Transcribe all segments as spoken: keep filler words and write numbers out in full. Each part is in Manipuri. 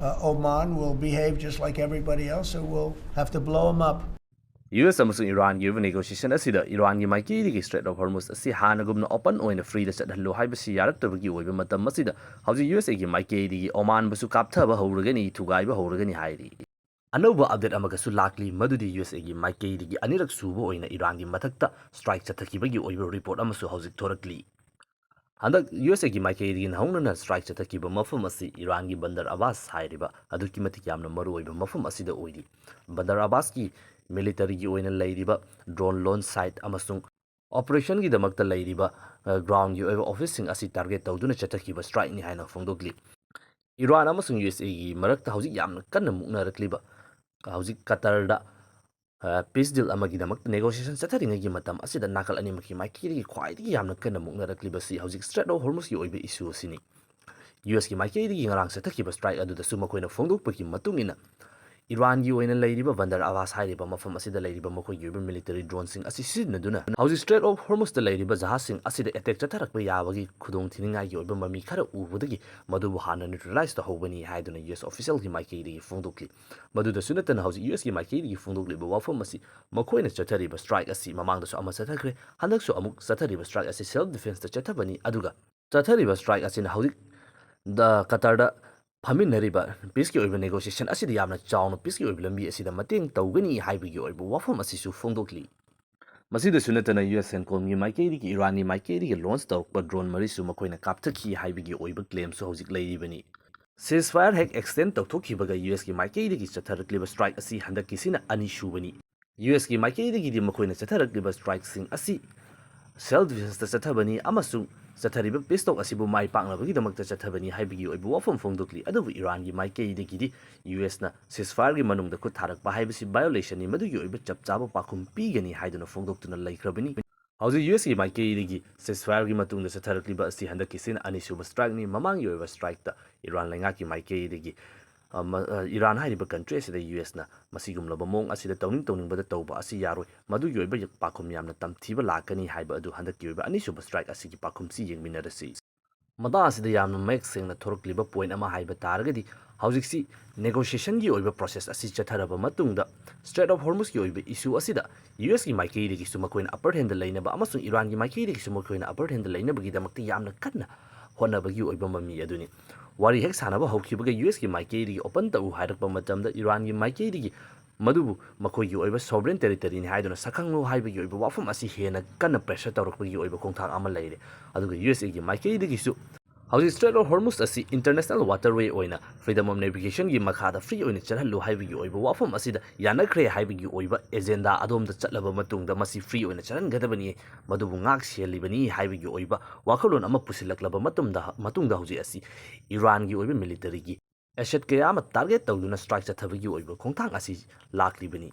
Uh, Oman will behave just like everybody else, so we'll have to blow them up. U S ꯑꯃꯁꯨꯡ ꯏꯔꯥꯟꯒꯤ ꯑꯣꯏꯕ ꯅꯦꯒꯣꯁꯤꯌꯦꯁꯟ ꯑꯁꯤꯗ ꯏꯔꯥꯟꯒꯤ ꯃꯥꯏꯀꯩꯗꯒꯤ ꯁ꯭ꯇ꯭ꯔꯦꯠ ꯑꯣꯐ ꯍꯣꯔꯃꯨꯁ ꯑꯁꯤ ꯍꯥꯟꯅꯒꯨꯝꯅ ꯑꯣꯄꯟ ꯑꯣꯏꯅ ꯐ꯭ꯔꯤꯗ ꯆꯠꯍꯜꯂꯨ ꯍꯥꯏꯕꯁꯤ ꯌꯥꯔꯛꯇꯕꯒꯤ ꯑꯣꯏꯕ ꯃꯇꯝ ꯑꯁꯤꯗ ꯍꯧꯖꯤꯛ ꯌꯨ ꯑꯦꯁ ꯑꯦꯒꯤ ꯃꯥꯏꯀꯩꯗꯒꯤ ꯑꯣꯃꯥꯟꯕꯨꯁꯨ ꯀꯥꯞꯊꯕ ꯍꯧꯔꯒꯅꯤ, ꯊꯨꯒꯥꯏꯕ ꯍꯧꯔꯒꯅꯤ ꯍꯥꯏꯔꯤ꯫ ꯑꯅꯧꯕ ꯑꯞꯗꯦꯠ ꯑꯃꯒꯁꯨ ꯂꯥꯛꯂꯤ, ꯃꯗꯨꯗꯤ ꯌꯨ ꯑꯦꯁ ꯑꯦꯒꯤ ꯃꯥꯏꯀꯩꯗꯒꯤ ꯑꯅꯤꯔꯛ ꯁꯨꯕ ꯑꯣꯏꯅ ꯏꯔꯥꯟꯒꯤ ꯃꯊꯛꯇ ꯁ꯭ꯇ꯭ꯔꯥꯏꯛ ꯆꯠꯊꯈꯤꯕꯒꯤ ꯑꯣꯏꯕ ꯔꯤꯄꯣꯔꯠ ꯑꯃꯁꯨ ꯍꯧꯖꯤꯛ ꯊꯣꯔꯛꯂꯤ꯫ ꯍꯟꯗꯛ ꯌꯨ ꯑꯦꯁ ꯑꯦꯒꯤ ꯃꯥꯏꯀꯩꯗꯒꯤ ꯅꯧꯍꯧꯅꯅ ꯁ꯭ꯇ꯭ꯔꯥꯏꯛ ꯆꯠꯊꯈꯤꯕ ꯃꯐꯝ ꯑꯁꯤ ꯏꯔꯥꯟꯒꯤ ꯕꯟꯗꯔ ꯑꯕꯥꯁ ꯍꯥꯏꯔꯤꯕ ꯑꯗꯨꯛꯀꯤ ꯃꯇꯤꯛ ꯌꯥꯝꯅ ꯃꯔꯨꯑꯣꯏꯕ ꯃꯐꯝ ꯑꯁꯤꯗ ꯑꯣꯏꯔꯤ꯫ ꯕꯟꯗꯔ ꯑꯕꯥꯁꯀꯤ ꯃꯤꯂꯤꯇꯔꯤꯒꯤ ꯑꯣꯏꯅ ꯂꯩꯔꯤꯕ ꯗ꯭ꯔꯣꯟ ꯂꯣꯟꯆ ꯁꯥꯏꯠ ꯑꯃꯁꯨꯡ ꯑꯣꯄꯔꯦꯁꯟꯒꯤꯗꯃꯛꯇ ꯂꯩꯔꯤꯕ, ꯑ, ꯒ꯭ꯔꯥꯎꯟꯒꯤ ꯑꯣꯏꯕ ꯑꯣꯐꯤꯁꯁꯤꯡ ꯑꯁꯤ ꯇꯥꯔꯒꯦꯠ ꯇꯧꯗꯨꯅ ꯆꯠꯊꯈꯤꯕ ꯁ꯭ꯇ꯭ꯔꯥꯏꯛꯅꯤ ꯍꯥꯏꯅ ꯐꯣꯡꯗꯣꯛꯂꯤ꯫ ꯏꯔꯥꯟ ꯑꯃꯁꯨꯡ ꯌꯨ ꯑꯦꯁ ꯑꯦꯒꯤ ꯃꯔꯛꯇ ꯍꯧꯖꯤꯛ ꯌꯥꯝꯅ ꯀꯟꯅ ꯃꯨꯛꯅꯔꯛꯂꯤꯕ, ꯍꯧꯖꯤꯛ ꯀꯇꯔꯗ, ꯑ, ꯄꯤꯁ ꯗꯤꯜ ꯑꯃꯒꯤꯗꯃꯛꯇ ꯅꯦꯒꯣꯁꯤꯌꯦꯁꯟ ꯆꯠꯊꯔꯤꯉꯩꯒꯤ ꯃꯇꯝ ꯑꯁꯤꯗ ꯅꯥꯀꯜ ꯑꯅꯤꯃꯛꯀꯤ ꯃꯥꯏꯀꯩꯗꯒꯤ ꯈ꯭ꯋꯥꯏꯗꯒꯤ ꯌꯥꯝꯅ ꯀꯟꯅ ꯃꯨꯛꯅꯔꯛꯂꯤꯕꯁꯤ ꯍꯧꯖꯤꯛ ꯁ꯭ꯇ꯭ꯔꯦꯠ ꯑꯣꯐ ꯍꯣꯔꯃꯨꯁꯀꯤ ꯑꯣꯏꯕ ꯏꯁꯨ ꯑꯁꯤꯅꯤ꯫ ꯌꯨ ꯑꯦꯁꯀꯤ ꯃꯥꯏꯀꯩꯗꯒꯤ ꯉꯔꯥꯡ ꯆꯠꯊꯈꯤꯕ ꯁ꯭ꯇ꯭ꯔꯥꯏꯛ ꯑꯗꯨꯗꯁꯨ ꯃꯈꯣꯏꯅ ꯐꯣꯡꯗꯣꯛꯄꯒꯤ ꯃꯇꯨꯡ ꯏꯟꯅ, ꯏꯔꯥꯟꯒꯤ ꯑꯣꯏꯅ ꯂꯩꯔꯤꯕ ꯕꯟꯗꯔ ꯑꯕꯥꯁ ꯍꯥꯏꯔꯤꯕ ꯃꯐꯝ ꯑꯁꯤꯗ ꯂꯩꯔꯤꯕ ꯃꯈꯣꯏꯒꯤ ꯑꯣꯏꯕ ꯃꯤꯂꯤꯇꯔꯤ ꯗ꯭ꯔꯣꯟꯁꯤꯡ ꯑꯁꯤ ꯁꯤꯖꯤꯟꯅꯗꯨꯅ ꯍꯧꯖꯤꯛ ꯁ꯭ꯇ꯭ꯔꯦꯠ ꯑꯣꯐ ꯍꯣꯔꯃꯨꯁꯇ ꯂꯩꯔꯤꯕ ꯖꯍꯥꯖꯁꯤꯡ ꯑꯁꯤꯗ ꯑꯦꯇꯦꯛ ꯆꯠꯊꯔꯛꯄ ꯌꯥꯕꯒꯤ ꯈꯨꯗꯣꯡꯊꯤꯅꯤꯡꯉꯥꯏꯒꯤ ꯑꯣꯏꯕ ꯃꯃꯤ ꯈꯔ ꯎꯕꯗꯒꯤ ꯃꯗꯨꯕꯨ ꯍꯥꯟꯅ ꯅ꯭ꯌꯨꯇ꯭ꯔꯦꯂꯥꯏꯁ ꯇꯧꯍꯧꯕꯅꯤ ꯍꯥꯏꯗꯨꯅ ꯌꯨ ꯑꯦꯁ ꯑꯣꯐꯤꯁꯤꯌꯦꯜꯒꯤ ꯃꯥꯏꯀꯩꯗꯒꯤ ꯐꯣꯡꯗꯣꯛꯂꯤ꯫ ꯃꯗꯨꯗꯁꯨ ꯅꯠꯇꯅ ꯍꯧꯖꯤꯛ ꯌꯨ ꯑꯦꯁꯀꯤ ꯃꯥꯏꯀꯩꯗꯒꯤ ꯐꯣꯡꯗꯣꯛꯂꯤꯕ ꯋꯥꯐꯝ ꯑꯁꯤ ꯃꯈꯣꯏꯅ ꯆꯠꯊꯔꯤꯕ ꯁ꯭ꯇ꯭ꯔꯥꯏꯛ ꯑꯁꯤ ꯃꯃꯥꯡꯗꯁꯨ ꯑꯃ ꯆꯠꯊꯈ꯭ꯔꯦ, ꯍꯟꯗꯛꯁꯨ ꯑꯃꯨꯛ ꯆꯠꯊꯔꯤꯕ ꯁ꯭ꯇ꯭ꯔꯥꯏꯛ ꯑꯁꯤ ꯁꯦꯜꯐ ꯗꯤꯐꯦꯟꯁꯇ ꯆꯠꯊꯕꯅꯤ, ꯑꯗꯨꯒ ꯆꯠꯊꯔꯤꯕ ꯁ꯭ꯇ꯭ꯔꯥꯏꯛ ꯑꯁꯤꯅ ꯍꯧꯖꯤꯛ ꯗ ꯀꯇꯔꯗ ꯐꯝꯃꯤꯟꯅꯔꯤꯕ ꯄꯤꯁꯀꯤ ꯑꯣꯏꯕ ꯅꯦꯒꯣꯁꯤꯌꯦꯁꯟ ꯑꯁꯤꯗ ꯌꯥꯝꯅ ꯆꯥꯎꯅ ꯄꯤꯁꯀꯤ ꯑꯣꯏꯕ ꯂꯝꯕꯤ ꯑꯁꯤꯗ ꯃꯇꯦꯡ ꯇꯧꯒꯅꯤ ꯍꯥꯏꯕꯒꯤ ꯑꯣꯏꯕ ꯋꯥꯐꯝ ꯑꯁꯤꯁꯨ ꯐꯣꯡꯗꯣꯛꯂꯤ꯫ ꯃꯁꯤꯗꯁꯨ ꯅꯠꯇꯅ ꯌꯨ ꯑꯦꯁ ꯁꯦꯟꯀꯣꯝꯒꯤ ꯃꯥꯏꯀꯩꯗꯒꯤ ꯏꯔꯥꯟꯒꯤ ꯃꯥꯏꯀꯩꯗꯒꯤ ꯂꯣꯟꯆ ꯇꯧꯔꯛꯄ ꯗ꯭ꯔꯣꯟ ꯃꯔꯤꯁꯨ ꯃꯈꯣꯏꯅ ꯀꯥꯞꯊꯈꯤ ꯍꯥꯏꯕꯒꯤ ꯑꯣꯏꯕ ꯀ꯭ꯂꯦꯝꯁꯨ ꯍꯧꯖꯤꯛ ꯂꯩꯔꯤꯕꯅꯤ꯫ ꯁꯤꯖꯐꯥꯌꯔ ꯍꯦꯛ ꯑꯦꯛꯁꯇꯦꯟ ꯇꯧꯊꯣꯛꯈꯤꯕꯒ ꯌꯨ ꯑꯦꯁꯀꯤ ꯃꯥꯏꯀꯩꯗꯒꯤ ꯆꯠꯊꯔꯛꯂꯤꯕ ꯁ꯭ꯇ꯭ꯔꯥꯏꯛ ꯑꯁꯤ ꯍꯟꯗꯛꯀꯤꯁꯤꯅ ꯑꯅꯤꯁꯨꯕꯅꯤ꯫ ꯌꯨ ꯑꯦꯁꯀꯤ ꯃꯥꯏꯀꯩꯗꯒꯤꯗꯤ ꯃꯈꯣꯏꯅ ꯆꯠꯊꯔꯛꯂꯤꯕ ꯁ꯭ꯇ꯭ꯔꯥꯏꯛꯁꯤꯡ ꯑꯁꯤ ꯁꯦꯜꯐ ꯗꯤꯐꯦꯟꯁꯇ ꯆꯠꯊꯕꯅꯤ ꯑꯃꯁꯨꯡ ꯆꯠꯊꯔꯤꯕ ꯄꯤꯁ ꯇꯣꯛ ꯑꯁꯤꯕꯨ ꯃꯥꯏ ꯄꯥꯛꯅꯕꯒꯤꯗꯃꯛꯇ ꯆꯠꯊꯕꯅꯤ ꯍꯥꯏꯕꯒꯤ ꯑꯣꯏꯕ ꯋꯥꯐꯝ ꯐꯣꯡꯗꯣꯛꯂꯤ꯫ ꯑꯗꯨꯕꯨ ꯏꯔꯥꯟꯒꯤ ꯃꯥꯏꯀꯩꯗꯒꯤꯗꯤ ꯌꯨ ꯑꯦꯁꯅ ꯁꯤꯖꯐꯥꯌꯔꯒꯤ ꯃꯅꯨꯡꯗ ꯈꯨꯠ ꯊꯥꯔꯛꯄ ꯍꯥꯏꯕꯁꯤ ꯚꯥꯏꯑꯣꯂꯦꯁꯟꯅꯤ, ꯃꯗꯨꯒꯤ ꯑꯣꯏꯕ ꯆꯞ ꯆꯥꯕ ꯄꯥꯎꯈꯨꯝ ꯄꯤꯒꯅꯤ ꯍꯥꯏꯗꯨꯅ ꯐꯣꯡꯗꯣꯛꯇꯨꯅ ꯂꯩꯈ꯭ꯔꯕꯅꯤ꯫ ꯍꯧꯖꯤꯛ ꯌꯨ ꯑꯦꯁꯀꯤ ꯃꯥꯏꯀꯩꯗꯒꯤ ꯁꯤꯖꯐꯥꯌꯔꯒꯤ ꯃꯇꯨꯡꯗ ꯆꯠꯊꯔꯛꯂꯤꯕ ꯑꯁꯤ ꯍꯟꯗꯛꯀꯤꯁꯤꯅ ꯑꯅꯤꯁꯨꯕ ꯁ꯭ꯇ꯭ꯔꯥꯏꯛꯅꯤ꯫ ꯃꯃꯥꯡꯒꯤ ꯑꯣꯏꯕ ꯁ꯭ꯇ꯭ꯔꯥꯏꯛꯇ ꯏꯔꯥꯟ ꯂꯩꯉꯥꯛꯀꯤ ꯃꯥꯏꯀꯩꯗꯒꯤ, ꯑ, ꯃ-, ꯑ, ꯏꯔꯥꯟ ꯍꯥꯏꯔꯤꯕ ꯀꯟꯇ꯭ꯔꯤ ꯑꯁꯤꯗ ꯌꯨ ꯑꯦꯁꯅ ꯃꯁꯤꯒꯨꯝꯂꯕ ꯃꯑꯣꯡ ꯑꯁꯤꯗ ꯇꯧꯅꯤꯡ ꯇꯧꯅꯤꯡꯕꯗ ꯇꯧꯕ ꯑꯁꯤ ꯌꯥꯔꯣꯏ, ꯃꯗꯨꯒꯤ ꯑꯣꯏꯕ ꯄꯥꯎꯈꯨꯝ ꯌꯥꯝꯅ ꯇꯝꯊꯤꯕ ꯂꯥꯛꯀꯅꯤ ꯍꯥꯏꯕ ꯑꯗꯨ ꯍꯟꯗꯛꯀꯤ ꯑꯣꯏꯕ ꯑꯅꯤꯁꯨꯕ ꯁ꯭ꯇ꯭ꯔꯥꯏꯛ ꯑꯁꯤꯒꯤ ꯄꯥꯎꯈꯨꯝꯁꯤ ꯌꯦꯡꯃꯤꯟꯅꯔꯁꯤ꯫ ꯃꯇꯥꯡ ꯑꯁꯤꯗ ꯌꯥꯝꯅ ꯃꯌꯦꯛ ꯁꯦꯡꯅ ꯊꯣꯔꯛꯂꯤꯕ ꯄꯣꯏꯟ ꯑꯃ ꯍꯥꯏꯕ ꯇꯥꯔꯒꯗꯤ, ꯍꯧꯖꯤꯛꯁꯤ ꯅꯦꯒꯣꯁꯤꯌꯦꯁꯟꯒꯤ ꯑꯣꯏꯕ ꯄ꯭ꯔꯣꯁꯦꯁ ꯑꯁꯤ ꯆꯠꯊꯔꯕ ꯃꯇꯨꯡꯗ, ꯁ꯭ꯇ꯭ꯔꯦꯠ ꯑꯣꯐ ꯍꯣꯔꯃꯨꯁꯀꯤ ꯑꯣꯏꯕ ꯏꯁꯨ ꯑꯁꯤꯗ ꯌꯨ ꯑꯦꯁꯀꯤ ꯃꯥꯏꯀꯩꯗꯒꯤꯁꯨ ꯃꯈꯣꯏꯅ ꯑꯄꯔ ꯍꯦꯟꯗ ꯂꯩꯅꯕ ꯑꯃꯁꯨꯡ ꯏꯔꯥꯟꯒꯤ ꯃꯥꯏꯀꯩꯗꯒꯤꯁꯨ ꯃꯈꯣꯏꯅ ꯑꯄꯔ ꯍꯦꯟꯗ ꯂꯩꯅꯕꯒꯤꯗꯃꯛꯇ ꯌꯥꯝꯅ ꯀꯟꯅ ꯍꯣꯠꯅꯕꯒꯤ ꯑꯣꯏꯕ ꯃꯃꯤ ꯑꯗꯨꯅꯤ꯫ ꯋꯥꯔꯤ ꯍꯦꯛ ꯁꯥꯟꯅꯕ ꯍꯧꯈꯤꯕꯒ ꯌꯨ ꯑꯦꯁꯀꯤ ꯃꯥꯏꯀꯩꯗꯒꯤ ꯑꯣꯄꯟ ꯇꯧ ꯍꯥꯏꯔꯛꯄ ꯃꯇꯝꯗ, ꯏꯔꯥꯟꯒꯤ ꯃꯥꯏꯀꯩꯗꯒꯤ ꯃꯗꯨꯕꯨ ꯃꯈꯣꯏꯒꯤ ꯑꯣꯏꯕ ꯁꯣꯚꯔꯦꯟ ꯇꯦꯔꯤꯇꯔꯤꯅꯤ ꯍꯥꯏꯗꯨꯅ ꯁꯛꯈꯪꯂꯨ ꯍꯥꯏꯕꯒꯤ ꯑꯣꯏꯕ ꯋꯥꯐꯝ ꯑꯁꯤ ꯍꯦꯟꯅ ꯀꯟꯅ ꯄ꯭ꯔꯦꯁꯔ ꯇꯧꯔꯛꯄꯒꯤ ꯑꯣꯏꯕ ꯈꯣꯡꯊꯥꯡ ꯑꯃ ꯂꯩꯔꯦ꯫ ꯑꯗꯨꯒ ꯌꯨ ꯑꯦꯁ ꯑꯦꯒꯤ ꯃꯥꯏꯀꯩꯗꯒꯤꯁꯨ ꯍꯧꯖꯤꯛ ꯁ꯭ꯇ꯭ꯔꯦꯠ ꯑꯣꯐ ꯍꯣꯔꯃꯨꯁ ꯑꯁꯤ ꯏꯟꯇꯔꯅꯦꯁꯅꯦꯜ ꯋꯥꯇꯔꯋꯦ ꯑꯣꯏꯅ ꯐ꯭ꯔꯤꯗꯝ ꯑꯣꯐ ꯅꯦꯚꯤꯒꯦꯁꯟꯒꯤ ꯃꯈꯥꯗ ꯐ꯭ꯔꯤ ꯑꯣꯏꯅ ꯆꯠꯍꯜꯂꯨ ꯍꯥꯏꯕꯒꯤ ꯑꯣꯏꯕ ꯋꯥꯐꯝ ꯑꯁꯤꯗ ꯌꯥꯅꯈ꯭ꯔꯦ ꯍꯥꯏꯕꯒꯤ ꯑꯣꯏꯕ ꯑꯦꯖꯦꯟꯗꯥ ꯑꯗꯣꯝꯗ ꯆꯠꯂꯕ ꯃꯇꯨꯡꯗ ꯃꯁꯤ ꯐ꯭ꯔꯤ ꯑꯣꯏꯅ ꯆꯠꯍꯟꯒꯗꯕꯅꯤ, ꯃꯗꯨꯕꯨ ꯉꯥꯛ ꯁꯦꯜꯂꯤꯕꯅꯤ ꯍꯥꯏꯕꯒꯤ ꯑꯣꯏꯕ ꯋꯥꯈꯜꯂꯣꯟ ꯑꯃ ꯄꯨꯁꯤꯜꯂꯛꯂꯕ ꯃꯇꯨꯡꯗ, ꯃꯇꯨꯡꯗ ꯍꯧꯖꯤꯛ ꯑꯁꯤ ꯏꯔꯥꯟꯒꯤ ꯑꯣꯏꯕ ꯃꯤꯂꯤꯇꯔꯤꯒꯤ ꯑꯦꯁꯦꯠ ꯀꯌꯥ ꯑꯃ ꯇꯥꯔꯒꯦꯠ ꯇꯧꯗꯨꯅ ꯁ꯭ꯇ꯭ꯔꯥꯏꯛ ꯆꯠꯊꯕꯒꯤ ꯑꯣꯏꯕ ꯈꯣꯡꯊꯥꯡ ꯑꯁꯤ ꯂꯥꯛꯂꯤꯕꯅꯤ꯫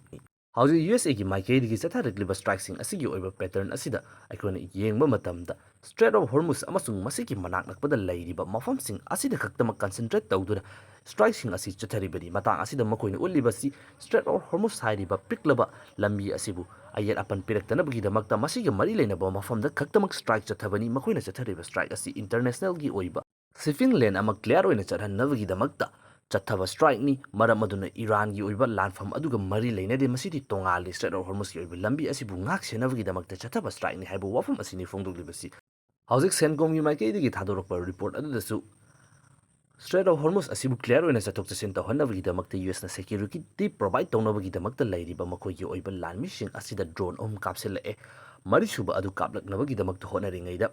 ꯍꯧꯖꯤꯛ ꯌꯨ ꯑꯦꯁ ꯑꯦꯒꯤ ꯃꯥꯏꯀꯩꯗꯒꯤ ꯆꯠꯊꯔꯛꯂꯤꯕ ꯁ꯭ꯇ꯭ꯔꯥꯏꯛꯁꯤꯡ ꯑꯁꯤꯒꯤ ꯑꯣꯏꯕ ꯄꯦꯇꯔꯟ ꯑꯁꯤꯗ ꯑꯩꯈꯣꯏꯅ ꯌꯦꯡꯕ ꯃꯇꯝꯗ, ꯁ꯭ꯇ꯭ꯔꯦꯠ ꯑꯣꯐ ꯍꯣꯔꯃꯨꯁ ꯑꯃꯁꯨꯡ ꯃꯁꯤꯒꯤ ꯃꯅꯥꯛ ꯅꯛꯄꯗ ꯂꯩꯔꯤꯕ ꯃꯐꯝꯁꯤꯡ ꯑꯁꯤꯗ ꯈꯛꯇꯃꯛ ꯀꯟꯁꯦꯟꯇ꯭ꯔꯦꯠ ꯇꯧꯗꯨꯅ ꯁ꯭ꯇ꯭ꯔꯥꯏꯛꯁꯤꯡ ꯑꯁꯤ ꯆꯠꯊꯔꯤꯕꯅꯤ꯫ ꯃꯇꯥꯡ ꯑꯁꯤꯗ ꯃꯈꯣꯏꯅ ꯎꯠꯂꯤꯕꯁꯤ ꯁ꯭ꯇ꯭ꯔꯦꯠ ꯑꯣꯐ ꯍꯣꯔꯃꯨꯁ ꯍꯥꯏꯔꯤꯕ ꯄꯤꯛꯂꯕ ꯂꯝꯕꯤ ꯑꯁꯤꯕꯨ ꯑꯌꯦꯠ ꯑꯄꯟ ꯄꯤꯔꯛꯇꯅꯕꯒꯤꯗꯃꯛꯇ ꯃꯁꯤꯒ ꯃꯔꯤ ꯂꯩꯅꯕ ꯃꯐꯝꯗ ꯈꯛꯇꯃꯛ ꯁ꯭ꯇ꯭ꯔꯥꯏꯛ ꯆꯠꯊꯕꯅꯤ꯫ ꯃꯈꯣꯏꯅ ꯆꯠꯊꯔꯤꯕ ꯁ꯭ꯇ꯭ꯔꯥꯏꯛ ꯑꯁꯤ ꯏꯟꯇꯔꯅꯦꯁꯅꯦꯜꯒꯤ ꯑꯣꯏꯕ ꯁꯤꯄꯤꯡ ꯂꯦꯟ ꯑꯃ ꯀ꯭ꯂꯤꯌꯥꯔ ꯑꯣꯏꯅ ꯆꯠꯍꯟꯅꯕꯒꯤꯗꯃꯛꯇ ꯆꯠꯊꯕ ꯁ꯭ꯇ꯭ꯔꯥꯏꯛꯅꯤ꯫ ꯃꯔꯝ ꯑꯗꯨꯅ ꯏꯔꯥꯟꯒꯤ ꯑꯣꯏꯕ ꯂꯥꯟꯐꯝ ꯑꯗꯨꯒ ꯃꯔꯤ ꯂꯩꯅꯗꯦ꯫ ꯃꯁꯤꯗꯤ ꯇꯣꯉꯥꯜꯂꯤ꯫ ꯁ꯭ꯇ꯭ꯔꯦꯠ ꯑꯣꯐ ꯍꯣꯔꯃꯨꯁꯀꯤ ꯑꯣꯏꯕ ꯂꯝꯕꯤ ꯑꯁꯤꯕꯨ ꯉꯥꯛ ꯁꯦꯟꯅꯕꯒꯤꯗꯃꯛꯇ ꯆꯠꯊꯕ ꯁ꯭ꯇ꯭ꯔꯥꯏꯛꯅꯤ ꯍꯥꯏꯕ ꯋꯥꯐꯝ ꯑꯁꯤꯅꯤ ꯐꯣꯡꯗꯣꯛꯂꯤꯕꯁꯤ꯫ ꯍꯧꯖꯤꯛ ꯁꯦꯟꯀꯣꯝꯒꯤ ꯃꯥꯏꯀꯩꯗꯒꯤ ꯊꯥꯗꯣꯔꯛꯄ ꯔꯤꯄꯣꯔꯠ ꯑꯗꯨꯗꯁꯨ ꯁ꯭ꯇ꯭ꯔꯦꯠ ꯑꯣꯐ ꯍꯣꯔꯃꯨꯁ ꯑꯁꯤꯕꯨ ꯀ꯭ꯂꯤꯌꯥꯔ ꯑꯣꯏꯅ ꯆꯠꯊꯣꯛ ꯆꯠꯁꯤꯟ ꯇꯧꯍꯟꯅꯕꯒꯤꯗꯃꯛꯇ ꯌꯨ ꯑꯦꯁꯅ ꯁꯦꯀ꯭ꯌꯨꯔꯤꯇꯤ ꯄ꯭ꯔꯣꯚꯥꯏꯗ ꯇꯧꯅꯕꯒꯤꯗꯃꯛꯇ ꯂꯩꯔꯤꯕ ꯃꯈꯣꯏꯒꯤ ꯑꯣꯏꯕ ꯂꯥꯟꯃꯤꯁꯤꯡ ꯑꯁꯤꯗ ꯗ꯭ꯔꯣꯟ ꯑꯍꯨꯝ ꯀꯥꯞꯁꯤꯜꯂꯛꯑꯦ꯫ ꯃꯔꯤꯁꯨꯕ ꯑꯗꯨ ꯀꯥꯞꯂꯛꯅꯕꯒꯤꯗꯃꯛꯇ ꯍꯣꯠꯅꯔꯤꯉꯩꯗ,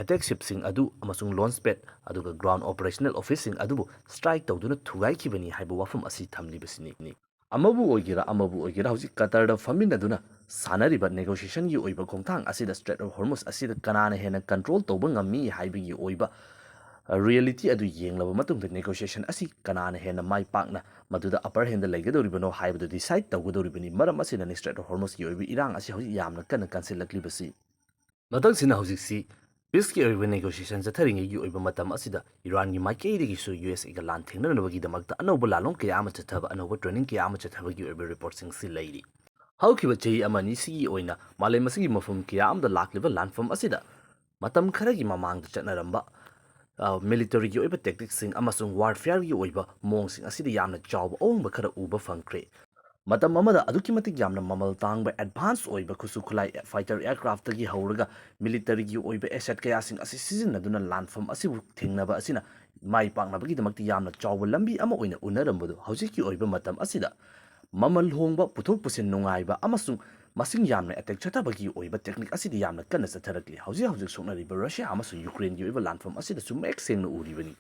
ꯑꯦꯇꯦꯛ ꯁꯤꯞꯁꯤꯡ ꯑꯗꯨ ꯑꯃꯁꯨꯡ ꯂꯣꯟꯆ ꯄꯦꯗ ꯑꯗꯨꯒ ꯒ꯭ꯔꯥꯎꯟ ꯑꯣꯄꯔꯦꯁꯅꯦꯜ ꯑꯣꯐꯤꯁꯁꯤꯡ ꯑꯗꯨꯕꯨ ꯁ꯭ꯇ꯭ꯔꯥꯏꯛ ꯇꯧꯗꯨꯅ ꯊꯨꯒꯥꯏꯈꯤꯕꯅꯤ ꯍꯥꯏꯕ ꯋꯥꯐꯝ ꯑꯁꯤ ꯊꯝꯂꯤꯕꯁꯤꯅꯤ꯫ ꯑꯃꯕꯨ ꯑꯣꯏꯒꯦꯔꯥ, ꯑꯃꯕꯨ ꯑꯣꯏꯒꯦꯔꯥ, ꯍꯧꯖꯤꯛ ꯀꯇꯔꯗ ꯐꯝꯃꯤꯟꯅꯗꯨꯅ ꯁꯥꯟꯅꯔꯤꯕ ꯅꯦꯒꯣꯁꯤꯌꯦꯁꯟꯒꯤ ꯑꯣꯏꯕ ꯈꯣꯡꯊꯥꯡ ꯑꯁꯤꯗ ꯁ꯭ꯇ꯭ꯔꯦꯠ ꯑꯣꯐ ꯍꯣꯔꯃꯨꯁ ꯑꯁꯤꯗ ꯀꯅꯥꯅ ꯍꯦꯟꯅ ꯀꯟꯇ꯭ꯔꯣꯜ ꯇꯧꯕ ꯉꯝꯃꯤ ꯍꯥꯏꯕꯒꯤ ꯑꯣꯏꯕ ꯔꯤꯌꯦꯂꯤꯇꯤ ꯑꯗꯨ ꯌꯦꯡꯂꯕ ꯃꯇꯨꯡꯗ, ꯅꯦꯒꯣꯁꯤꯌꯦꯁꯟ ꯑꯁꯤ ꯀꯅꯥꯅ ꯍꯦꯟꯅ ꯃꯥꯏ ꯄꯥꯛꯅ ꯃꯗꯨꯗ ꯑꯄꯔ ꯍꯦꯟꯗ ꯂꯩꯒꯗꯧꯔꯤꯕꯅꯣ ꯍꯥꯏꯕꯗꯨ ꯗꯤꯁꯥꯏꯗ ꯇꯧꯒꯗꯧꯔꯤꯕꯅꯤ꯫ ꯃꯔꯝ ꯑꯁꯤꯅꯅꯤ ꯁ꯭ꯇ꯭ꯔꯦꯠ ꯑꯣꯐ ꯍꯣꯔꯃꯨꯁꯀꯤ ꯑꯣꯏꯕ ꯏꯔꯥꯡ ꯑꯁꯤ ꯍꯧꯖꯤꯛ ꯌꯥꯝꯅ ꯀꯟꯅ ꯀꯟꯁꯤꯜꯂꯛꯂꯤꯕꯁꯤ꯫ ꯃꯊꯪꯁꯤꯅ ꯍꯧꯖꯤꯛꯁꯤ ꯄꯤꯁꯀꯤ ꯑꯣꯏꯕ ꯅꯦꯒꯣꯁꯤꯌꯦꯁꯟ ꯆꯠꯊꯔꯤꯉꯩꯒꯤ ꯑꯣꯏꯕ ꯃꯇꯝ ꯑꯁꯤꯗ ꯏꯔꯥꯟꯒꯤ ꯃꯥꯏꯀꯩꯗꯒꯤꯁꯨ ꯌꯨ ꯑꯦꯁ ꯑꯦꯒ ꯂꯥꯟ ꯊꯦꯡꯅꯅꯕꯒꯤꯗꯃꯛꯇ ꯑꯅꯧꯕ ꯂꯥꯟꯂꯣꯡ ꯀꯌꯥ ꯑꯃ ꯆꯠꯊꯕ, ꯑꯅꯧꯕ ꯇ꯭ꯔꯦꯅꯤꯡ ꯀꯌꯥ ꯑꯃ ꯆꯠꯊꯕꯒꯤ ꯑꯣꯏꯕ ꯔꯤꯄꯣꯔꯠꯁꯤꯡꯁꯤ ꯂꯩꯔꯤ꯫ ꯍꯧꯈꯤꯕ ꯆꯍꯤ ꯑꯃ ꯑꯅꯤꯁꯤꯒꯤ ꯑꯣꯏꯅ ꯃꯥꯂꯦꯝ ꯑꯁꯤꯒꯤ ꯃꯐꯝ ꯀꯌꯥ ꯑꯃꯗ ꯂꯥꯛꯂꯤꯕ ꯂꯥꯟꯐꯝ ꯑꯁꯤꯗ ꯃꯇꯝ ꯈꯔꯒꯤ ꯃꯃꯥꯡꯗ ꯆꯠꯅꯔꯝꯕ ꯃꯤꯂꯤꯇꯔꯤꯒꯤ ꯑꯣꯏꯕ ꯇꯦꯛꯇꯤꯛꯁꯤꯡ ꯑꯃꯁꯨꯡ ꯋꯥꯔꯐꯤꯌꯔꯒꯤ ꯑꯣꯏꯕ ꯃꯑꯣꯡꯁꯤꯡ ꯑꯁꯤꯗ ꯌꯥꯝꯅ ꯆꯥꯎꯕ ꯑꯍꯣꯡꯕ ꯈꯔ ꯎꯕ ꯐꯪꯈ꯭ꯔꯦ꯫ ꯃꯇꯝ ꯑꯃꯗ ꯑꯗꯨꯛꯀꯤ ꯃꯇꯤꯛ ꯌꯥꯝꯅ ꯃꯃꯜ ꯇꯥꯡꯕ ꯑꯦꯗꯚꯥꯟꯁ ꯑꯣꯏꯕ ꯈꯨꯠꯁꯨ ꯈꯨꯠꯂꯥꯏ, ꯐꯥꯏꯇꯔ ꯑꯦꯌꯔꯀ꯭ꯔꯥꯐꯇꯒꯤ ꯍꯧꯔꯒ ꯃꯤꯂꯤꯇꯔꯤꯒꯤ ꯑꯣꯏꯕ ꯑꯦꯁꯦꯠ ꯀꯌꯥꯁꯤꯡ ꯑꯁꯤ ꯁꯤꯖꯤꯟꯅꯗꯨꯅ ꯂꯥꯟꯐꯝ ꯑꯁꯤꯕꯨ ꯊꯦꯡꯅꯕ ꯑꯁꯤꯅ ꯃꯥꯏ ꯄꯥꯛꯅꯕꯒꯤꯗꯃꯛꯇ ꯌꯥꯝꯅ ꯆꯥꯎꯕ ꯂꯝꯕꯤ ꯑꯃ ꯑꯣꯏꯅ ꯎꯅꯔꯝꯕꯗꯨ ꯍꯧꯖꯤꯛꯀꯤ ꯑꯣꯏꯕ ꯃꯇꯝ ꯑꯁꯤꯗ ꯃꯃꯜ ꯍꯣꯡꯕ, ꯄꯨꯊꯣꯛ ꯄꯨꯁꯤꯟ ꯅꯨꯡꯉꯥꯏꯕ ꯑꯃꯁꯨꯡ ꯃꯁꯤꯡ ꯌꯥꯝꯅ ꯑꯦꯇꯦꯛ ꯆꯠꯊꯕꯒꯤ ꯑꯣꯏꯕ ꯇꯦꯛꯅꯤꯛ ꯑꯁꯤꯗꯤ ꯌꯥꯝꯅ ꯀꯟꯅ ꯆꯠꯊꯔꯛꯂꯤ꯫ ꯍꯧꯖꯤꯛ ꯍꯧꯖꯤꯛ ꯁꯣꯛꯅꯔꯤꯕ ꯔꯁꯤꯌꯥ ꯑꯃꯁꯨꯡ ꯌꯨꯀ꯭ꯔꯦꯟꯒꯤ ꯑꯣꯏꯕ ꯂꯥꯟꯐꯝ ꯑꯁꯤꯗꯁꯨ ꯃꯌꯦꯛ ꯁꯦꯡꯅ ꯎꯔꯤꯕꯅꯤ꯫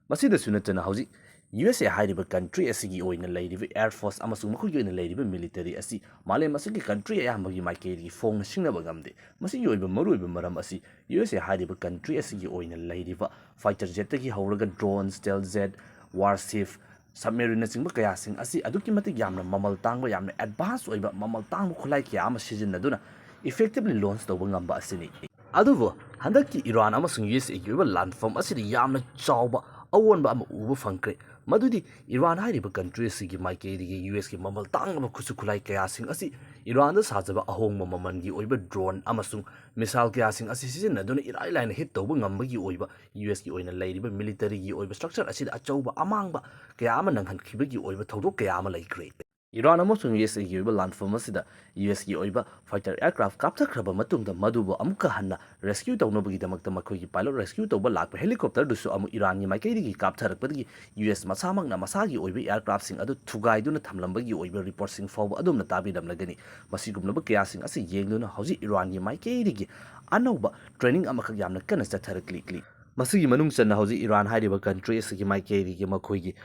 ꯃꯁꯤꯗꯁꯨ ꯅꯠꯇꯅ ꯍꯧꯖꯤꯛ ꯌꯨ ꯑꯦꯁ ꯑꯦ ꯍꯥꯏꯔꯤꯕ ꯀꯟꯇ꯭ꯔꯤ ꯑꯁꯤꯒꯤ ꯑꯣꯏꯅ ꯂꯩꯔꯤꯕ ꯑꯦꯌꯔ ꯐꯣꯔꯁ ꯑꯃꯁꯨꯡ ꯃꯈꯣꯏꯒꯤ ꯑꯣꯏꯅ ꯂꯩꯔꯤꯕ ꯃꯤꯂꯤꯇꯔꯤ ꯑꯁꯤ ꯃꯥꯂꯦꯝ ꯑꯁꯤꯒꯤ ꯀꯟꯇ꯭ꯔꯤ ꯑꯌꯥꯝꯕꯒꯤ ꯃꯥꯏꯀꯩꯗꯒꯤ ꯐꯣꯡꯅ ꯁꯤꯡꯅꯕ ꯉꯝꯗꯦ꯫ ꯃꯁꯤꯒꯤ ꯑꯣꯏꯕ ꯃꯔꯨꯑꯣꯏꯕ ꯃꯔꯝ ꯑꯁꯤ ꯌꯨ ꯑꯦꯁ ꯑꯦ ꯍꯥꯏꯔꯤꯕ ꯀꯟꯇ꯭ꯔꯤ ꯑꯁꯤꯒꯤ ꯑꯣꯏꯅ ꯂꯩꯔꯤꯕ ꯐꯥꯏꯇꯔ ꯖꯦꯠꯇꯒꯤ ꯍꯧꯔꯒ ꯗ꯭ꯔꯣꯟ, ꯁ꯭ꯇꯦꯜ ꯖꯦꯠ, ꯋꯥꯔꯁꯤꯞ, ꯁꯕꯃꯦꯔꯤꯟꯅꯆꯤꯡꯕ ꯀꯌꯥꯁꯤꯡ ꯑꯁꯤ ꯑꯗꯨꯛꯀꯤ ꯃꯇꯤꯛ ꯌꯥꯝꯅ ꯃꯃꯜ ꯇꯥꯡꯕ, ꯌꯥꯝꯅ ꯑꯦꯗꯚꯥꯟꯁ ꯑꯣꯏꯕ ꯃꯃꯜ ꯇꯥꯡꯕ ꯈꯨꯠꯂꯥꯏ ꯀꯌꯥ ꯑꯃ ꯁꯤꯖꯤꯟꯅꯗꯨꯅ ꯏꯐꯦꯛꯇꯤꯚꯂꯤ ꯂꯣꯟꯆ ꯇꯧꯕ ꯉꯝꯕ ꯑꯁꯤꯅꯤ꯫ ꯑꯗꯨꯕꯨ ꯍꯟꯗꯛꯀꯤ ꯏꯔꯥꯟ ꯑꯃꯁꯨꯡ ꯌꯨ ꯑꯦꯁ ꯑꯦꯒꯤ ꯑꯣꯏꯕ ꯂꯥꯟꯐꯝ ꯑꯁꯤꯗ ꯌꯥꯝꯅ ꯆꯥꯎꯕ ꯑꯑꯣꯟꯕ ꯑꯃ ꯎꯕ ꯐꯪꯈ꯭ꯔꯦ꯫ ꯃꯗꯨꯗꯤ ꯏꯔꯥꯟ ꯍꯥꯏꯔꯤꯕ ꯀꯟꯇ꯭ꯔꯤ ꯑꯁꯤꯒꯤ ꯃꯥꯏꯀꯩꯗꯒꯤ ꯌꯨ ꯑꯦꯁꯀꯤ ꯃꯃꯜ ꯇꯥꯡꯂꯕ ꯈꯨꯠꯁꯨ ꯈꯨꯠꯂꯥꯏ ꯀꯌꯥꯁꯤꯡ ꯑꯁꯤ ꯏꯔꯥꯟꯗ ꯁꯥꯖꯕ ꯑꯍꯣꯡꯕ ꯃꯃꯜꯒꯤ ꯑꯣꯏꯕ ꯗ꯭ꯔꯣꯟ ꯑꯃꯁꯨꯡ ꯃꯤꯁꯥꯏꯜ ꯀꯌꯥꯁꯤꯡ ꯑꯁꯤ ꯁꯤꯖꯤꯟꯅꯗꯨꯅ ꯏꯔꯥꯏ ꯂꯥꯏꯅ ꯍꯤꯠ ꯇꯧꯕ ꯉꯝꯕꯒꯤ ꯑꯣꯏꯕ ꯌꯨ ꯑꯦꯁꯀꯤ ꯑꯣꯏꯅ ꯂꯩꯔꯤꯕ ꯃꯤꯂꯤꯇꯔꯤꯒꯤ ꯑꯣꯏꯕ ꯁ꯭ꯇ꯭ꯔꯛꯆꯔ ꯑꯁꯤꯗ ꯑꯆꯧꯕ ꯑꯃꯥꯡꯕ ꯀꯌꯥ ꯑꯃ ꯅꯪꯍꯟꯈꯤꯕꯒꯤ ꯑꯣꯏꯕ ꯊꯧꯗꯣꯛ ꯀꯌꯥ ꯑꯃ ꯂꯩꯈ꯭ꯔꯦ꯫ ꯏꯔꯥꯟ ꯑꯃꯁꯨꯡ ꯌꯨ ꯑꯦꯁ ꯑꯦꯒꯤ ꯑꯣꯏꯕ ꯂꯥꯟꯐꯝ ꯑꯁꯤꯗ ꯌꯨ ꯑꯦꯁꯀꯤ ꯑꯣꯏꯕ ꯐꯥꯏꯇꯔ ꯑꯦꯌꯔꯀ꯭ꯔꯥꯐ ꯀꯥꯞꯊꯈ꯭ꯔꯕ ꯃꯇꯨꯡꯗ ꯃꯗꯨꯕꯨ ꯑꯃꯨꯛꯀ ꯍꯟꯅ ꯔꯦꯁꯀ꯭ꯌꯨ ꯇꯧꯅꯕꯒꯤꯗꯃꯛꯇ ꯃꯈꯣꯏꯒꯤ ꯄꯥꯏꯂꯣꯠ ꯔꯦꯁꯀ꯭ꯌꯨ ꯇꯧꯕ ꯂꯥꯛꯄ ꯍꯦꯂꯤꯀꯣꯞꯇꯔꯗꯨꯁꯨ ꯑꯃꯨꯛ ꯏꯔꯥꯟꯒꯤ ꯃꯥꯏꯀꯩꯗꯒꯤ ꯀꯥꯞꯊꯔꯛꯄꯗꯒꯤ ꯌꯨ ꯑꯦꯁ ꯃꯁꯥꯃꯛꯅ ꯃꯁꯥꯒꯤ ꯑꯣꯏꯕ ꯑꯦꯌꯔꯀ꯭ꯔꯥꯐꯁꯤꯡ ꯑꯗꯨ ꯊꯨꯒꯥꯏꯗꯨꯅ ꯊꯝꯂꯝꯕꯒꯤ ꯑꯣꯏꯕ ꯔꯤꯄꯣꯔꯠꯁꯤꯡ ꯐꯥꯎꯕ ꯑꯗꯨꯝꯅ ꯇꯥꯕꯤꯔꯝꯂꯒꯅꯤ꯫ ꯃꯁꯤꯒꯨꯝꯂꯕ ꯀꯌꯥꯁꯤꯡ ꯑꯁꯤ ꯌꯦꯡꯗꯨꯅ ꯍꯧꯖꯤꯛ ꯏꯔꯥꯟꯒꯤ ꯃꯥꯏꯀꯩꯗꯒꯤ ꯑꯅꯧꯕ ꯇ꯭ꯔꯦꯅꯤꯡ ꯑꯃꯈꯛ ꯌꯥꯝꯅ ꯀꯟꯅ ꯆꯠꯊꯔꯛꯂꯤ꯫ ꯃꯁꯤꯒꯤ ꯃꯅꯨꯡ ꯆꯟꯅ ꯍꯧꯖꯤꯛ ꯏꯔꯥꯟ ꯍꯥꯏꯔꯤꯕ ꯀꯟꯇ꯭ꯔꯤ ꯑꯁꯤꯒꯤ ꯃꯥꯏꯀꯩꯗꯒꯤ ꯃꯈꯣꯏꯒꯤ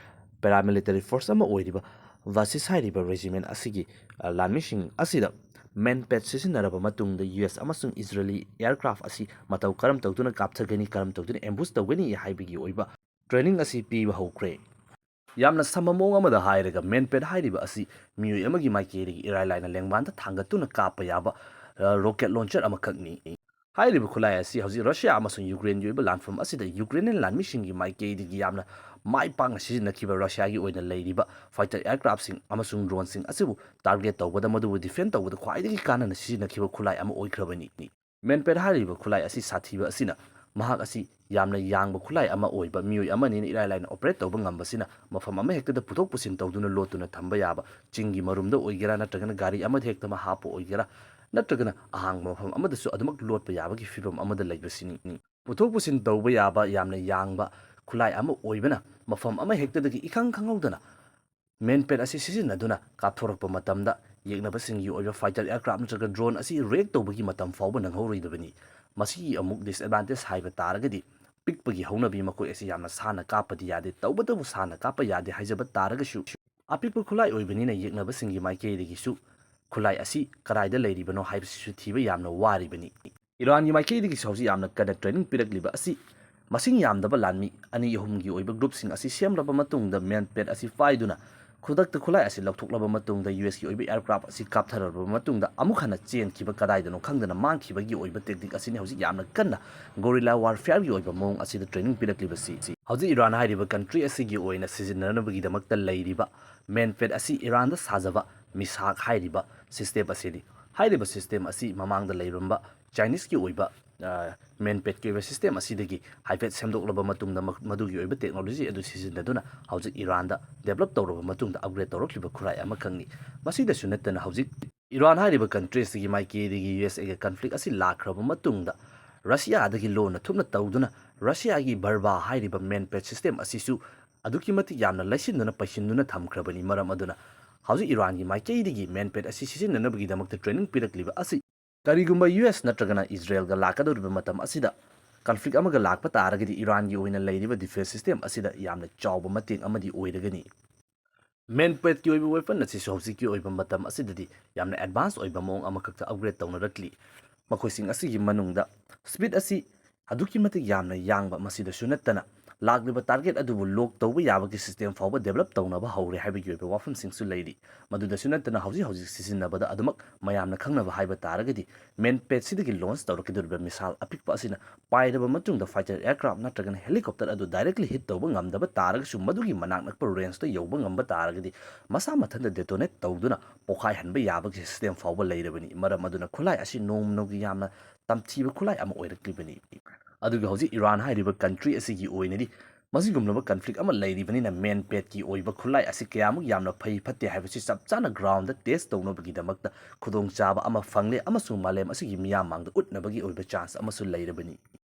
ꯄꯦꯔꯥꯃꯤꯂꯤꯇꯔꯤ ꯐꯣꯔꯁ ꯑꯃ ꯑꯣꯏꯔꯤꯕ ꯚꯥꯁꯤꯁ ꯍꯥꯏꯔꯤꯕ ꯔꯦꯖꯤꯃꯦꯟ ꯑꯁꯤꯒꯤ, ꯑ, ꯂꯥꯟꯃꯤꯁꯤꯡ ꯑꯁꯤꯗ ꯃꯦꯟꯄꯦꯠ ꯁꯤꯖꯤꯟꯅꯔꯕ ꯃꯇꯨꯡꯗ ꯌꯨ ꯑꯦꯁ ꯑꯃꯁꯨꯡ ꯏꯖꯔꯦꯂꯤ ꯑꯦꯌꯔꯀ꯭ꯔꯥꯐ ꯑꯁꯤ ꯃꯇꯧ ꯀꯔꯝ ꯇꯧꯗꯨꯅ ꯀꯥꯞꯊꯒꯅꯤ, ꯀꯔꯝ ꯇꯧꯗꯨꯅ ꯑꯦꯝꯕꯨꯁ ꯇꯧꯒꯅꯤ ꯍꯥꯏꯕꯒꯤ ꯑꯣꯏꯕ ꯇ꯭ꯔꯦꯅꯤꯡ ꯑꯁꯤ ꯄꯤꯕ ꯍꯧꯈ꯭ꯔꯦ꯫ ꯌꯥꯝꯅ ꯁꯝꯕ ꯃꯑꯣꯡ ꯑꯃꯗ ꯍꯥꯏꯔꯒ, ꯃꯦꯟꯄꯦꯠ ꯍꯥꯏꯔꯤꯕ ꯑꯁꯤ ꯃꯤꯑꯣꯏ ꯑꯃꯒꯤ ꯃꯥꯏꯀꯩꯗꯒꯤ ꯏꯔꯥꯏ ꯂꯥꯏꯅ ꯂꯦꯡꯕꯥꯟꯗ ꯊꯥꯡꯒꯠꯇꯨꯅ ꯀꯥꯞꯄ ꯌꯥꯕ, ꯑ, ꯔꯣꯀꯦꯠ ꯂꯣꯟꯆꯔ ꯑꯃꯈꯛꯅꯤ꯫ ꯍꯥꯏꯔꯤꯕ ꯈꯨꯠꯂꯥꯏ ꯑꯁꯤ ꯍꯧꯖꯤꯛ ꯔꯁꯤꯌꯥ ꯑꯃꯁꯨꯡ ꯌꯨꯀ꯭ꯔꯦꯟꯒꯤ ꯑꯣꯏꯕ ꯂꯥꯟꯐꯝ ꯑꯁꯤꯗ ꯌꯨꯀ꯭ꯔꯦꯅꯤꯌꯟ ꯂꯥꯟꯃꯤꯁꯤꯡꯒꯤ ꯃꯥꯏꯀꯩꯗꯒꯤ ꯌꯥꯝꯅ ꯃꯥꯏ ꯄꯥꯛꯅ ꯁꯤꯖꯤꯟꯅꯈꯤꯕ ꯔꯁꯤꯌꯥꯒꯤ ꯑꯣꯏꯅ ꯂꯩꯔꯤꯕ ꯐꯥꯏꯇꯔ ꯑꯦꯌꯔꯀ꯭ꯔꯥꯐꯁꯤꯡ ꯑꯃꯁꯨꯡ ꯗ꯭ꯔꯣꯟꯁꯤꯡ ꯑꯁꯤꯕꯨ ꯇꯥꯔꯒꯦꯠ ꯇꯧꯕꯗ, ꯃꯗꯨꯕꯨ ꯗꯤꯐꯦꯟ ꯇꯧꯕꯗ ꯈ꯭ꯋꯥꯏꯗꯒꯤ ꯀꯥꯟꯅꯅ ꯁꯤꯖꯤꯟꯅꯈꯤꯕ ꯈꯨꯠꯂꯥꯏ ꯑꯃ ꯑꯣꯏꯈ꯭ꯔꯕꯅꯤ꯫ ꯃꯦꯟꯄꯦꯠ ꯍꯥꯏꯔꯤꯕ ꯈꯨꯠꯂꯥꯏ ꯑꯁꯤ ꯁꯥꯊꯤꯕ ꯑꯁꯤꯅ ꯃꯍꯥꯛ ꯑꯁꯤ ꯌꯥꯝꯅ ꯌꯥꯡꯕ ꯈꯨꯠꯂꯥꯏ ꯑꯃ ꯑꯣꯏꯕ ꯃꯤꯑꯣꯏ ꯑꯃꯅꯤꯅ ꯏꯔꯥꯏ ꯂꯥꯏꯅ ꯑꯣꯄꯔꯦꯠ ꯇꯧꯕ ꯉꯝꯕꯁꯤꯅ ꯃꯐꯝ ꯑꯃ ꯍꯦꯛꯇꯗ ꯄꯨꯊꯣꯛ ꯄꯨꯁꯤꯟ ꯇꯧꯗꯨꯅ ꯂꯣꯠꯇꯨꯅ ꯊꯝꯕ ꯌꯥꯕ, ꯆꯤꯡꯒꯤ ꯃꯔꯨꯝꯗ ꯑꯣꯏꯒꯦꯔꯥ ꯅꯠꯇ꯭ꯔꯒꯅ ꯒꯥꯔꯤ ꯑꯃꯗ ꯍꯦꯛꯇꯃꯛ ꯍꯥꯞꯄ ꯑꯣꯏꯒꯦꯔꯥ ꯅꯠꯇ꯭ꯔꯒꯅ ꯑꯍꯥꯡꯕ ꯃꯐꯝ ꯑꯃꯗꯁꯨ ꯑꯗꯨꯃꯛ ꯂꯣꯠꯄ ꯌꯥꯕꯒꯤ ꯐꯤꯕꯝ ꯑꯃꯗ ꯂꯩꯕꯁꯤꯅꯤ꯫ ꯄꯨꯊꯣꯛ ꯄꯨꯁꯤꯟ ꯇꯧꯕ ꯌꯥꯕ ꯌꯥꯝꯅ ꯌꯥꯡꯕ ꯈꯨꯠꯂꯥꯏ ꯑꯃ ꯑꯣꯏꯕꯅ ꯃꯐꯝ ꯑꯃ ꯍꯦꯛꯇꯗꯒꯤ ꯏꯈꯪ ꯈꯪꯍꯧꯗꯅ ꯃꯦꯟꯄꯦꯠ ꯑꯁꯤ ꯁꯤꯖꯤꯟꯅꯗꯨꯅ ꯀꯥꯞꯊꯣꯔꯛꯄ ꯃꯇꯝꯗ ꯌꯦꯛꯅꯕꯁꯤꯡꯒꯤ ꯑꯣꯏꯕ ꯐꯥꯏꯇꯔ ꯑꯦꯌꯔꯀ꯭ꯔꯥꯐ ꯅꯠꯇ꯭ꯔꯒ ꯗ꯭ꯔꯣꯟ ꯑꯁꯤ ꯔꯤꯌꯦꯛ ꯇꯧꯕꯒꯤ ꯃꯇꯝ ꯐꯥꯎꯕ ꯅꯪꯍꯧꯔꯣꯏꯗꯕꯅꯤ꯫ ꯃꯁꯤꯒꯤ ꯑꯃꯨꯛ ꯗꯤꯁꯑꯦꯗꯚꯥꯟꯇꯦꯖ ꯍꯥꯏꯕ ꯇꯥꯔꯒꯗꯤ ꯄꯤꯛꯄꯒꯤ ꯍꯧꯅꯕꯤ ꯃꯈꯣꯏ ꯑꯁꯤ ꯌꯥꯝꯅ ꯁꯥꯟꯅ ꯀꯥꯞꯄꯗꯤ ꯌꯥꯗꯦ꯫ ꯇꯧꯕꯇꯕꯨ ꯁꯥꯟꯅ ꯀꯥꯞꯄ ꯌꯥꯗꯦ ꯍꯥꯏꯖꯕ ꯇꯥꯔꯒꯁꯨ ꯑꯄꯤꯛꯄ ꯈꯨꯠꯂꯥꯏ ꯑꯣꯏꯕꯅꯤꯅ ꯌꯦꯛꯅꯕꯁꯤꯡꯒꯤ ꯃꯥꯏꯀꯩꯗꯒꯤꯁꯨ ꯈꯨꯠꯂꯥꯏ ꯑꯁꯤ ꯀꯗꯥꯏꯗ ꯂꯩꯔꯤꯕꯅꯣ ꯍꯥꯏꯕꯁꯤꯁꯨ ꯊꯤꯕ ꯌꯥꯝꯅ ꯋꯥꯔꯤꯕꯅꯤ꯫ ꯏꯔꯥꯟꯒꯤ ꯃꯥꯏꯀꯩꯗꯒꯤꯁꯨ ꯍꯧꯖꯤꯛ ꯌꯥꯝꯅ ꯀꯟꯅ ꯇ꯭ꯔꯦꯅꯤꯡ ꯄꯤꯔꯛꯂꯤꯕ ꯑꯁꯤ ꯃꯁꯤꯡ ꯌꯥꯝꯗꯕ ꯂꯥꯟꯃꯤ ꯑꯅꯤ ꯑꯍꯨꯝꯒꯤ ꯑꯣꯏꯕ ꯒ꯭ꯔꯨꯞꯁꯤꯡ ꯑꯁꯤ ꯁꯦꯝꯂꯕ ꯃꯇꯨꯡꯗ ꯃꯦꯟꯄꯦꯠ ꯑꯁꯤ ꯄꯥꯏꯗꯨꯅ ꯈꯨꯗꯛꯇ ꯈꯨꯠꯂꯥꯏ ꯑꯁꯤ ꯂꯧꯊꯣꯛꯂꯕ ꯃꯇꯨꯡꯗ ꯌꯨ ꯑꯦꯁꯀꯤ ꯑꯣꯏꯕ ꯑꯦꯌꯔꯀ꯭ꯔꯥꯐ ꯑꯁꯤ ꯀꯥꯞꯊꯔꯕ ꯃꯇꯨꯡꯗ ꯑꯃꯨꯛ ꯍꯟꯅ ꯆꯦꯟꯈꯤꯕ ꯀꯗꯥꯏꯗꯅꯣ ꯈꯪꯗꯅ ꯃꯥꯡꯈꯤꯕꯒꯤ ꯑꯣꯏꯕ ꯇꯦꯛꯇꯤꯛ ꯑꯁꯤꯅꯤ ꯍꯧꯖꯤꯛ ꯌꯥꯝꯅ ꯀꯟꯅ ꯒꯣꯔꯤꯂꯥ ꯋꯥꯔꯐꯤꯌꯔꯒꯤ ꯑꯣꯏꯕ ꯃꯑꯣꯡ ꯑꯁꯤꯗ ꯇ꯭ꯔꯦꯅꯤꯡ ꯄꯤꯔꯛꯂꯤꯕꯁꯤ꯫ ꯍꯧꯖꯤꯛ ꯏꯔꯥꯟ ꯍꯥꯏꯔꯤꯕ ꯀꯟꯇ꯭ꯔꯤ ꯑꯁꯤꯒꯤ ꯑꯣꯏꯅ ꯁꯤꯖꯤꯟꯅꯅꯕꯒꯤꯗꯃꯛꯇ ꯂꯩꯔꯤꯕ ꯃꯦꯟꯄꯦꯠ ꯑꯁꯤ ꯏꯔꯥꯟꯗ ꯁꯥꯖꯕ ꯃꯤꯁꯥꯛ ꯍꯥꯏꯔꯤꯕ ꯁꯤꯁꯇꯦꯝ ꯑꯁꯤꯅꯤ꯫ ꯍꯥꯏꯔꯤꯕ ꯁꯤꯁꯇꯦꯝ ꯑꯁꯤ ꯃꯃꯥꯡꯗ ꯂꯩꯔꯝꯕ ꯆꯥꯏꯅꯤꯁꯀꯤ ꯑꯣꯏꯕ ꯃꯦꯟꯄꯦꯠꯀꯤ ꯑꯣꯏꯕ ꯁꯤꯁꯇꯦꯝ ꯑꯁꯤꯗꯒꯤ ꯍꯥꯏꯐꯦꯠ ꯁꯦꯝꯗꯣꯛꯂꯕ ꯃꯇꯨꯡꯗ ꯃ- ꯃꯗꯨꯒꯤ ꯑꯣꯏꯕ ꯇꯦꯛꯅꯣꯂꯣꯖꯤ ꯑꯗꯨ ꯁꯤꯖꯤꯟꯅꯗꯨꯅ ꯍꯧꯖꯤꯛ ꯏꯔꯥꯟꯗ ꯗꯦꯕꯂꯞ ꯇꯧꯔꯕ ꯃꯇꯨꯡꯗ ꯑꯞꯒ꯭ꯔꯦꯗ ꯇꯧꯔꯛꯂꯤꯕ ꯈꯨꯠꯂꯥꯏ ꯑꯃꯈꯛꯅꯤ꯫ ꯃꯁꯤꯗꯁꯨ ꯅꯠꯇꯅ ꯍꯧꯖꯤꯛ ꯏꯔꯥꯟ ꯍꯥꯏꯔꯤꯕ ꯀꯟꯇ꯭ꯔꯤ ꯑꯁꯤꯒꯤ ꯃꯥꯏꯀꯩꯗꯒꯤ ꯌꯨ ꯑꯦꯁ ꯑꯦꯒ ꯀꯟꯐ꯭ꯂꯤꯛ ꯑꯁꯤ ꯂꯥꯛꯈ꯭ꯔꯕ ꯃꯇꯨꯡꯗ ꯔꯁꯤꯌꯥꯗꯒꯤ ꯂꯣꯟꯅ ꯊꯨꯞꯅ ꯇꯧꯗꯨꯅ ꯔꯁꯤꯌꯥꯒꯤ ꯕꯔꯕꯥ ꯍꯥꯏꯔꯤꯕ ꯃꯦꯟꯄꯦꯠ ꯁꯤꯁꯇꯦꯝ ꯑꯁꯤꯁꯨ ꯑꯗꯨꯛꯀꯤ ꯃꯇꯤꯛ ꯌꯥꯝꯅ ꯂꯩꯁꯤꯟꯗꯨꯅ ꯄꯩꯁꯤꯟꯗꯨꯅ ꯊꯝꯈ꯭ꯔꯕꯅꯤ꯫ ꯃꯔꯝ ꯑꯗꯨꯅ ꯍꯧꯖꯤꯛ ꯏꯔꯥꯟꯒꯤ ꯃꯥꯏꯀꯩꯗꯒꯤ ꯃꯦꯟꯄꯦꯠ ꯑꯁꯤ ꯁꯤꯖꯤꯟꯅꯅꯕꯒꯤꯗꯃꯛꯇ ꯇ꯭ꯔꯦꯅꯤꯡ ꯄꯤꯔꯛꯂꯤꯕ ꯑꯁꯤ ꯀꯔꯤꯒꯨꯝꯕ ꯌꯨ ꯑꯦꯁ ꯅꯠꯇ꯭ꯔꯒꯅ ꯏꯖꯔꯦꯜꯒ ꯂꯥꯛꯀꯗꯧꯔꯤꯕ ꯃꯇꯝ ꯑꯁꯤꯗ ꯀꯟꯐ꯭ꯂꯤꯛ ꯑꯃꯒ ꯂꯥꯛꯄ ꯇꯥꯔꯒꯗꯤ ꯏꯔꯥꯟꯒꯤ ꯑꯣꯏꯅ ꯂꯩꯔꯤꯕ ꯗꯤꯐꯦꯟꯁ ꯁꯤꯁꯇꯦꯝ ꯑꯁꯤꯗ ꯌꯥꯝꯅ ꯆꯥꯎꯕ ꯃꯇꯦꯡ ꯑꯃꯗꯤ ꯑꯣꯏꯔꯒꯅꯤ꯫ ꯃꯦꯟꯄꯦꯠꯀꯤ ꯑꯣꯏꯕ ꯋꯦꯄꯟ ꯑꯁꯤꯁꯨ ꯍꯧꯖꯤꯛꯀꯤ ꯑꯣꯏꯕ ꯃꯇꯝ ꯑꯁꯤꯗꯗꯤ ꯌꯥꯝꯅ ꯑꯦꯗꯚꯥꯟꯁ ꯑꯣꯏꯕ ꯃꯑꯣꯡ ꯑꯃꯈꯛꯇ ꯑꯞꯒ꯭ꯔꯦꯗ ꯇꯧꯅꯔꯛꯂꯤ꯫ ꯃꯈꯣꯏꯁꯤꯡ ꯑꯁꯤꯒꯤ ꯃꯅꯨꯡꯗ ꯁ꯭ꯄꯤꯗ ꯑꯁꯤ ꯑꯗꯨꯛꯀꯤ ꯃꯇꯤꯛ ꯌꯥꯝꯅ ꯌꯥꯡꯕ, ꯃꯁꯤꯗꯁꯨ ꯅꯠꯇꯅ ꯂꯥꯛꯂꯤꯕ ꯇꯥꯔꯒꯦꯠ ꯑꯗꯨꯕꯨ ꯂꯣꯛ ꯇꯧꯕ ꯌꯥꯕꯒꯤ ꯁꯤꯁꯇꯦꯝ ꯐꯥꯎꯕ ꯗꯦꯕꯂꯞ ꯇꯧꯅꯕ ꯍꯧꯔꯦ ꯍꯥꯏꯕꯒꯤ ꯑꯣꯏꯕ ꯋꯥꯐꯝꯁꯤꯡꯁꯨ ꯂꯩꯔꯤ꯫ ꯃꯗꯨꯗꯁꯨ ꯅꯠꯇꯅ ꯍꯧꯖꯤꯛ ꯍꯧꯖꯤꯛ ꯁꯤꯖꯤꯟꯅꯕꯗ ꯑꯗꯨꯃꯛ ꯃꯌꯥꯝꯅ ꯈꯪꯅꯕ ꯍꯥꯏꯕ ꯇꯥꯔꯒꯗꯤ ꯃꯦꯟꯄꯦꯠꯁꯤꯗꯒꯤ ꯂꯣꯟꯆ ꯇꯧꯔꯛꯀꯗꯧꯔꯤꯕ ꯃꯤꯁꯥꯏꯜ ꯑꯄꯤꯛꯄ ꯑꯁꯤꯅ ꯄꯥꯏꯔꯕ ꯃꯇꯨꯡꯗ ꯐꯥꯏꯇꯔ ꯑꯦꯌꯔꯀ꯭ꯔꯥꯐ ꯅꯠꯇ꯭ꯔꯒꯅ ꯍꯦꯂꯤꯀꯣꯞꯇꯔ ꯑꯗꯨ ꯗꯥꯏꯔꯦꯛꯂꯤ ꯍꯤꯠ ꯇꯧꯕ ꯉꯝꯗꯕ ꯇꯥꯔꯒꯁꯨ ꯃꯗꯨꯒꯤ ꯃꯅꯥꯛ ꯅꯛꯄ ꯔꯦꯟꯖꯇ ꯌꯧꯕ ꯉꯝꯕ ꯇꯥꯔꯒꯗꯤ ꯃꯁꯥ ꯃꯊꯟꯇ ꯗꯦꯇꯣꯅꯦꯠ ꯇꯧꯗꯨꯅ ꯄꯣꯈꯥꯏꯍꯟꯕ ꯌꯥꯕꯒꯤ ꯁꯤꯁꯇꯦꯝ ꯐꯥꯎꯕ ꯂꯩꯔꯕꯅꯤ꯫ ꯃꯔꯝ ꯑꯗꯨꯅ ꯈꯨꯠꯂꯥꯏ ꯑꯁꯤ ꯅꯣꯡꯃ ꯅꯣꯡꯃꯒꯤ ꯌꯥꯝꯅ ꯇꯝꯊꯤꯕ ꯈꯨꯠꯂꯥꯏ ꯑꯃ ꯑꯣꯏꯔꯛꯂꯤꯕꯅꯤ꯫ ꯑꯗꯨꯒ ꯍꯧꯖꯤꯛ ꯏꯔꯥꯟ ꯍꯥꯏꯔꯤꯕ ꯀꯟꯇ꯭ꯔꯤ ꯑꯁꯤꯒꯤ ꯑꯣꯏꯅꯗꯤ ꯃꯁꯤꯒꯨꯝꯂꯕ ꯀꯟꯐ꯭ꯂꯤꯛ ꯑꯃ ꯂꯩꯔꯤꯕꯅꯤꯅ ꯃꯦꯟ ꯄꯦꯠꯀꯤ ꯑꯣꯏꯕ ꯈꯨꯠꯂꯥꯏ ꯑꯁꯤ ꯀꯌꯥꯃꯨꯛ ꯌꯥꯝꯅ ꯐꯩ ꯐꯠꯇꯦ ꯍꯥꯏꯕꯁꯤ ꯆꯞ ꯆꯥꯅ ꯒ꯭ꯔꯥꯎꯟꯗ ꯇꯦꯁ ꯇꯧꯅꯕꯒꯤꯗꯃꯛꯇ ꯈꯨꯗꯣꯡꯆꯥꯕ ꯑꯃ ꯐꯪꯂꯦ ꯑꯃꯁꯨꯡ ꯃꯥꯂꯦꯝ ꯑꯁꯤꯒꯤ ꯃꯤꯌꯥꯝ ꯃꯥꯡꯗ ꯎꯠꯅꯕꯒꯤ ꯑꯣꯏꯕ ꯆꯥꯟꯁ ꯑꯃꯁꯨ ꯂꯩꯔꯕꯅꯤ꯫